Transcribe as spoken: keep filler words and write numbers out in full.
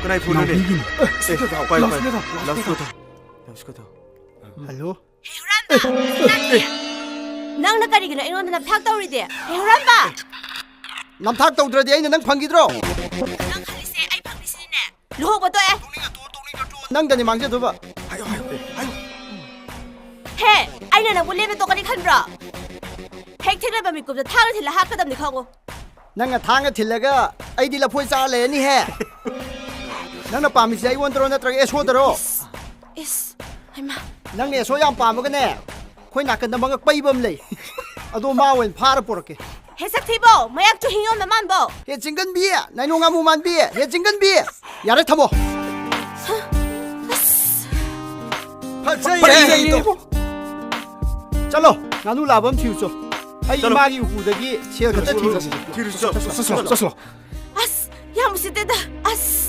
ꯀꯅꯥꯏ ꯐꯣꯟꯅꯣꯅꯦ? ꯅꯥꯎꯕꯤꯒꯤꯅꯦ꯫ ꯑꯦ, ꯄꯥꯏꯌꯨ, ꯄꯥꯏꯌꯨ꯫ ꯂꯥꯎꯗ ꯁ꯭ꯄꯤꯀꯔ ꯊꯥꯎ, ꯂꯥꯎꯗ ꯁ꯭ꯄꯤꯀꯔ ꯊꯥꯎ꯫ ꯍꯜꯂꯣ? ꯍꯦ, ꯍꯨꯔꯥꯟꯕ! ꯅꯪꯅ ꯀꯔꯤꯒꯤꯅꯣ ꯑꯩꯉꯣꯟꯗ ꯅꯝꯊꯥꯛ ꯇꯧꯔꯤꯗꯤ? ꯍꯦ, ꯍꯨꯔꯥꯟꯕ! ꯅꯝꯊꯥꯛ ꯇꯧꯗ꯭ꯔꯗꯤ ꯑꯩꯅ ꯅꯪ ꯐꯪꯈꯤꯗ꯭ꯔꯣ? ꯅꯪ ꯈꯜꯂꯤꯁꯦ ꯑꯩ ꯐꯪꯅꯤꯁꯤꯅꯤꯅꯦ? ꯂꯨꯍꯣꯡꯕ ꯇꯣꯛꯑꯦ! ꯅꯪꯗꯅꯤ ꯃꯥꯡꯖꯗꯣꯏꯕ꯫ ꯍꯦ! ꯑꯩꯅ ꯅꯪꯕꯨ ꯂꯦꯝꯅ ꯇꯣꯛꯀꯅꯤ ꯈꯟꯕ꯭ꯔꯣ? ꯍꯦꯛ ꯊꯦꯡꯅꯕ ꯃꯤꯀꯨꯞꯇ ꯊꯥꯡꯅ ꯊꯤꯜꯂ ꯍꯥꯠꯀꯗꯕꯅꯤ ꯈꯪꯉꯨ꯫ ꯅꯪꯅ ꯊꯥꯡꯅ ꯊꯤꯜꯂꯒ ꯑꯩꯗꯤ ꯂꯐꯣꯏ ꯆꯥꯔ ꯂꯩꯔꯅꯤꯍꯦ꯫ ꯅꯪꯅ ꯄꯥꯝꯃꯤꯁꯦ ꯑꯩꯉꯣꯟꯗꯔꯣ ꯅꯠꯇ꯭ꯔꯒ ꯑꯦꯁꯣꯗꯔꯣ? ꯏꯁ, ꯍꯩꯃꯥ꯫ ꯅꯪꯅ ꯑꯦꯁꯣ ꯌꯥꯝ ꯄꯥꯝꯃꯒꯅꯦ, ꯑꯩꯈꯣꯏ ꯅꯥꯀꯟꯗ ꯃꯉꯛ ꯄꯩꯕ ꯑꯃ ꯂꯩ꯫ ꯑꯗꯣ ꯃꯥ ꯑꯣꯏꯅ ꯐꯥꯔ ꯄꯨꯔꯛꯀꯦ꯫ ꯍꯦ ꯁꯛꯊꯤꯕꯧ, ꯃꯌꯥꯛ ꯆꯨꯍꯤꯡ ꯌꯣꯟꯕ ꯃꯥꯟꯕꯧ꯫ ꯍꯦ ꯆꯤꯡꯒꯟꯕꯤ, ꯅꯥꯏꯅꯣ ꯉꯥꯃꯨ ꯃꯥꯟꯕꯤ, ꯍꯦ ꯆꯤꯡꯒꯟꯕꯤ꯫ ꯌꯥꯔꯦ, ꯊꯝꯃꯣ꯫ ꯑꯁ꯫ ꯐꯖꯩ꯫ ꯐꯖꯩ꯫ ꯆꯠꯂꯣ, ꯉꯥꯅꯨ ꯂꯥꯕ ꯑꯃ ꯊꯤꯔꯨꯆꯣ꯫ ꯑꯩ ꯆꯠꯂꯣ꯫ ꯏꯃꯥꯒꯤ ꯎꯄꯨꯗꯒꯤ ꯁꯦꯜ ꯈꯛꯇ ꯊꯤꯔꯨꯆꯣ꯫ ꯊꯤꯔꯨꯆꯣ꯫ ꯆꯠꯂꯣ, ꯆꯠꯂꯣ, ꯆꯠꯂꯣ꯫ ꯑꯁ, ꯌꯥꯝ ꯎꯁꯤꯠꯇꯦꯗ꯫ ꯑꯁ꯫